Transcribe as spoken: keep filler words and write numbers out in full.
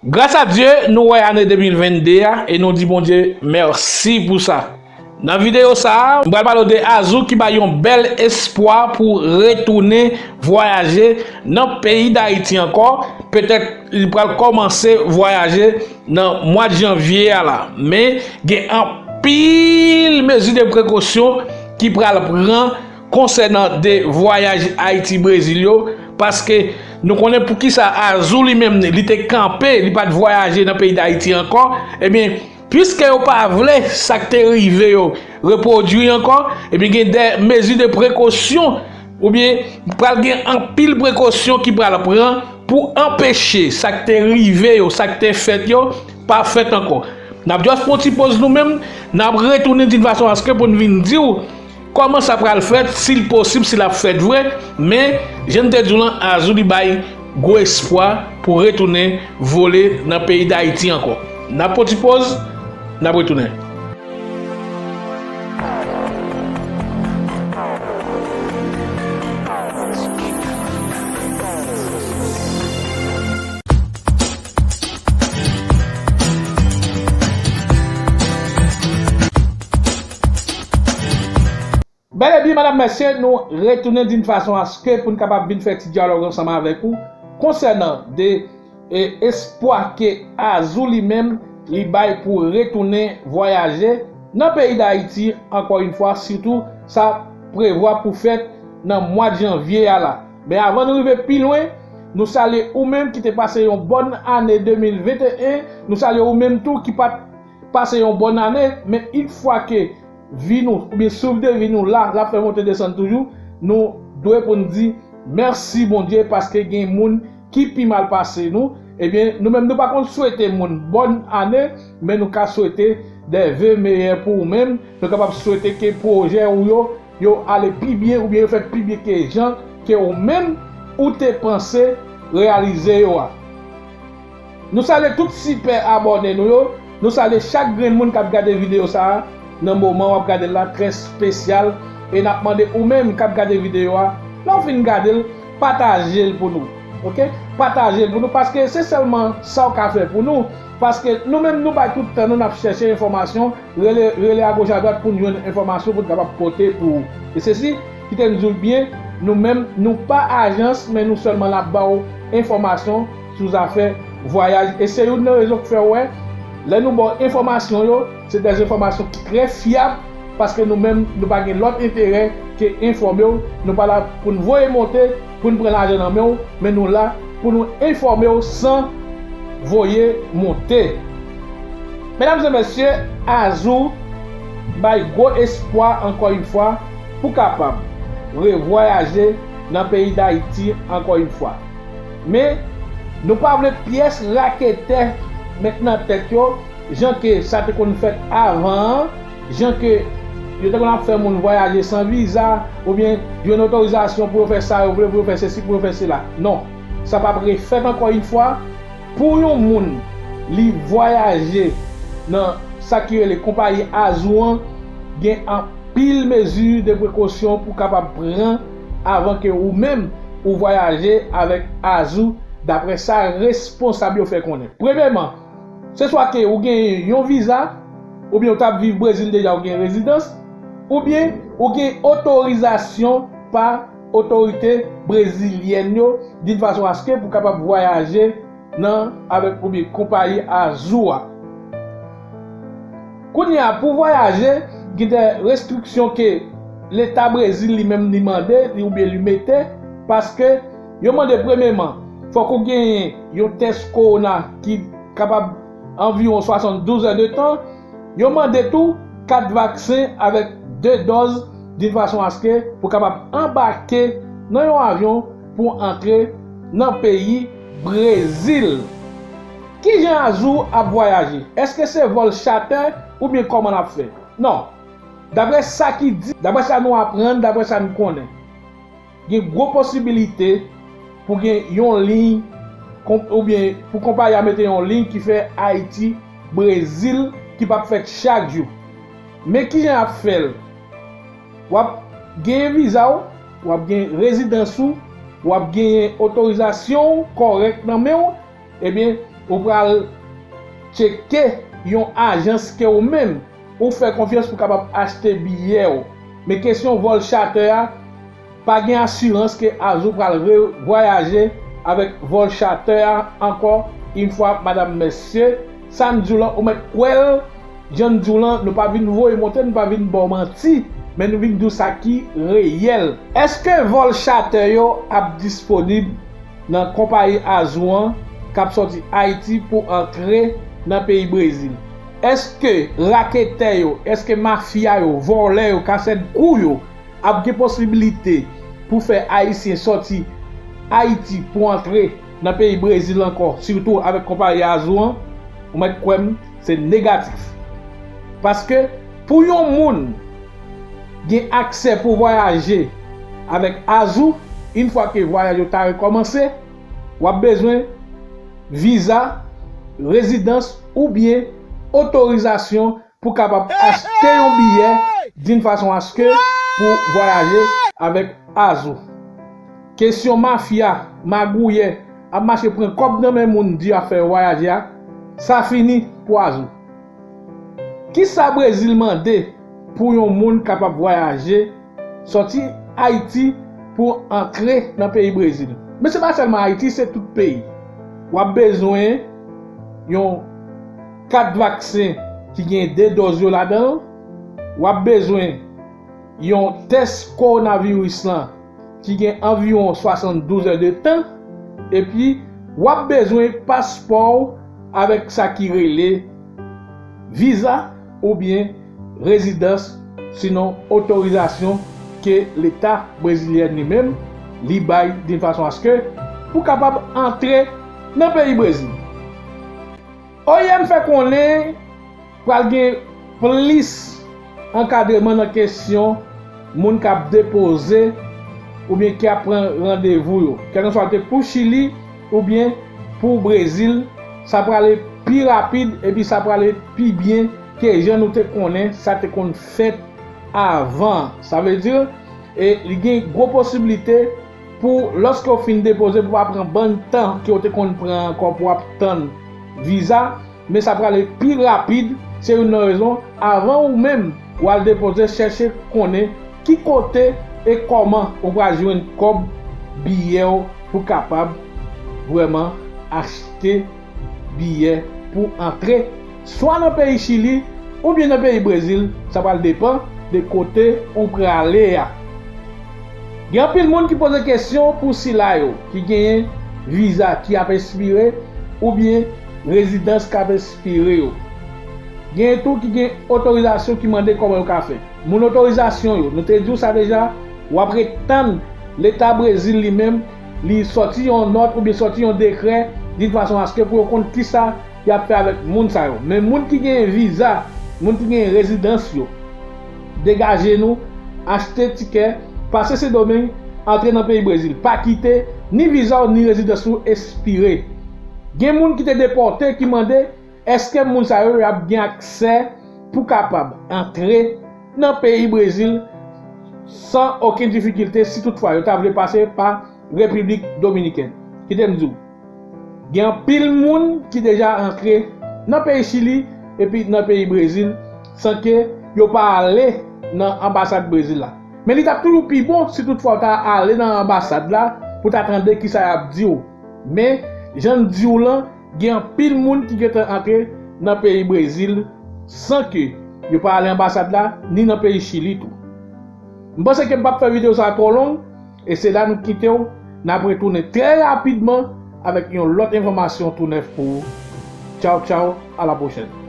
Gras a Dye, nou wè ane de mil venn de a e nou di Bondye mèsi pou sa. Nan videyo sa a, m pral pale w de Azou ki bay yon bèl espwa pou retounen vwayaje nan peyi Dayiti ankò. Petèt li pral kòmanse vwayaje nan mwa janvye a la. Men gen anpil mezi de prekosyon ki pral pran konsènan de vwayaj Ayiti Brezil yo, paske nou konnen poukisa Azou li menm li te kanpe, li pa t vwayaje nan peyi Dayiti ankò. Ebyen, piske yo pa vle sa k te rive yo repwodui ankò, ebyen gen de mezi de prekosyon oubyen pral gen anpil prekosyon ki pral pran pou anpeche sa k te rive yo, sa k te fèt yo, pa fèt ankò. N ap just pran ti poz nou menm, n ap retounen di n fason aske pou n vin di w kòman sa pral fèt, si l posib, si l ap fèt vre. Men, jan n te di w lan, Azou li bay gwo espwa pou retounen vole nan peyi Dayiti ankò. N ap pran ti poz, n ap retounen. Bèl e byen, madanm, mesye, nou retounen di n fason aske pou n kapab vin fè ti dyalòg ansanm avèk ou konsènan de e espwa ke Azou li menm li bay pou retounen vwayaje nan peyi Dayiti ankò yon fwa, sitou sa prevwa pou fèt nan mwa janvye a la. Men avan nou rive pi lwen, nou salye ou menm ki te pase yon bòn ane de mil venteyen, nou salye ou menm tou ki pa t pase yon bòn ane, men yon fwa ke vi nou, oubyen souf de vi nou la, l ap fè monte desann toujou, nou dwe pou n di mèsi Bondye paske gen moun ki pi mal pase nou. Ebyen, nou menm nou pa konn swete moun bòn ane, men nou ka swete de ve meyè pou ou menm. Nou kapab swete ke pwojè ou yo, yo ale pi byen oubyen yo fèt pi byen ke jan ke ou menm ou te panse reyalize yo a. Nou salye tout sipè abòne nou yo. Nou salye chak grenn moun k ap gade videyo sa a nan moman w ap gade l la, trè espesyal. E n ap mande ou menm k ap gade videyo a, lè w fin gade l, pataje l pou nou. Oke? Pataje l pou nou, paske se sèlman sa w ka fè pou nou. Paske nou menm, nou bay tout tan nou, n ap chèche enfòmasyon, rele, rele agoch adwat pou n jwenn enfòmasyon pou n kapab pote pou ou. E se si, kite m di w byen, nou menm, nou pa ajans, men nou sèlman n ap ba w enfòmasyon sou zafè vwayaj. E se youn nan rezon k fè w wè, lè nou ba w enfòmasyon yo, se de enfòmasyon ki trè fyab, paske nou menm, nou pa gen lòt enterè ke enfòme w. Nou pa la pou n voye monte, pou n pran lajan nan men w, men nou la pou nou enfòme w san voye monte. Medam e mesye, Azou bay gwo espwa ankò yon fwa pou kapab revwayaje nan peyi Dayiti ankò yon fwa. Men, nou pa vle pyès raketè met nan tèt yo, jan ke sa te konn fèt avan an, jan ke yo te konn ap fè moun vwayaje san viza, oubyen jwenn otorizasyon pou yo fè sa yo vle, pou yo fè sesi, pou yo fè sela. Non, sa p ap refèt ankò yon fwa. Pou yon moun li vwayaje nan sa ki rele konpayi Azou an, gen anpil mezi de prekosyon pou kapab pran avan ke ou menm ou vwayaje avèk Azou, daprè sa responsab yo fè konnen. Premyèman, se swa ke ou gen yon viza, oubyen ou t ap viv Brezil deja, ou gen rezidans, oubyen ou gen otorizasyon pa otorite brezilyèn yo, di fason aske pou kapab vwayaje nan, avèk oubyen konpayi Azou a. Kounye a, pou vwayaje, gen de restriksyon ke Leta Brezil li menm li mande, li oubyen li mete, paske yo mande premyèman, fòk ou genyen yon tès kowona ki kapab anviwon swasanndouz è de tan. Yo mande tou kat vaksen avèk de dòz, di fason aske pou kapab anbake nan yon avyon pou antre nan peyi Brezil. Kijan Azou ap vwayaje? Èske se vòl chatè oubyen kòman l ap fè? Non. Daprè sa ki di, daprè sa nou aprann, daprè sa nou konnen, gen gwo posibilite pou gen yon liy, oubyen pou konpayi a mete yon liy ki fè Ayiti, Brezil, ki p ap fèt chak jou. Men kijan y ap fè l? W ap genyen viza w, w ap gen rezidans ou, w ap genyen otorizasyon w kòrèk nan men w, ebyen, Ou pral tcheke yon ajans ke ou menm ou fè konfyans pou kapab achte biyè w. Men kesyon vòl chatè a, pa gen asirans ke Azou pral revwayaje avèk vòl chatè a ankò yon fwa, madanm, mesye. Sa n di w lan, ou mèt kwè l. Jan n di w lan, nou pa vin voye monte, nou pa vin ba w manti, men nou vin di w sa ki reyèl. Èske vòl chatè yo ap disponib nan konpayi Azou an k ap sòti Ayiti pou antre nan peyi Brezil? Èske raketè yo, èske mafya yo, vòlè yo, kasèdkou yo ap gen posibilite pou fè Ayisyen sòti Ayiti pou antre nan peyi Brezil ankò, sitou avèk konpayi Azou an? Ou mèt kwè m, se negatif. Paske pou yon moun gen aksè pou vwayaje avèk Azou, yon fwa ke vwayaj yo ta rekòmanse, w ap bezwen viza, rezidans oubyen otorizasyon pou kapab achte yon biyè d'une façon à ce que pou vwayaje avèk Azou. Kesyon mafya, magouyè, ap mache pran kòb nan men moun di y ap fè vwayaje a, sa fini pou Azou. Kisa Brezil mande pou yon moun kapab vwayaje sòti Ayiti pou antre nan peyi Brezil? Men se pa sèlman Ayiti, se tout peyi. W ap bezwen yon kat vaksen ki gen de dòz yo ladan l. W ap bezwen yon tès kowonaviris lan ki gen anviwon swasanndouz è de tan. Epi, w ap bezwen paspò w avèk sa ki rele viza oubyen rezidans, sinon otorizasyon ke Leta brezilyèn li menm li bay d'une façon à ce que pou kapab antre nan peyi Brezil. O I M fè konnen pral gen plis ankadreman nan kesyon moun k ap depoze oubyen ki ap pran randevou yo, kèlkanswa l te pou Chili oubyen pou Brezil, sa prale pi rapid epi sa prale pi byen ke jan nou te konnen sa te konn fèt avan. Sa vle di, e li gen gwo posiblite pou lòske w fin depoze, pou pa pran bann tan ke w te konn pran ankò pou w ap tann viza, men sa prale pi rapid. Se youn nan rezon, avan ou menm w al depoze, chèche konnen ki kote e kòman ou pral jwenn kòb biyè w pou kapab vrèman achte biyè pou antre, swa nan peyi Chili oubyen nan peyi Brezil, sa pral depann de kote ou prale a. Gen anpil moun ki poze kesyon pou sila yo ki genyen viza ki ap ekspire oubyen rezidans k ap ekspire yo. Genyen tou ki gen otorizasyon ki mande kòman yo ka fè. Moun otorizasyon yo, nou te di w sa deja, w ap ret tann Leta Brezil li menm, li sòti yon nòt oubyen sòti yon dekrè d'une façon à ce que pou yo konn kisa y ap fè avèk moun sa yo. Men moun ki genyen viza, moun ki genyen rezidans yo, degaje nou, achte tikè, pase Sendomeng, antre nan peyi Brezil. Pa kite ni viza w ni rezidans ou ekspire. Gen moun ki te depòte ki mande èske moun sa yo, y ap gen aksè pou kapab antre nan peyi Brezil san okenn difikilte si toutfwa yo ta vle pase pa Repiblik Dominikèn. Kite m di w, gen anpil moun ki deja antre nan peyi Chili epi nan peyi Brezil san ke yo pa ale nan anbasad Brezil la. Men li t ap toujou pi bon si toutfwa w ta ale nan anbasad la pou w ta tande kisa y ap di w. Men, jan n di w lan, gen anpil moun ki gentan antre nan peyi Brezil san ke yo pa ale anbasad la, ni nan peyi Chili tou. M panse ke m p ap fè videyo sa a twò long, e se la nou kite w. N ap retounen trè rapidman avèk yon lòt enfòmasyon tou nèf pou ou. Tchaw, tchaw, a la pwochèn.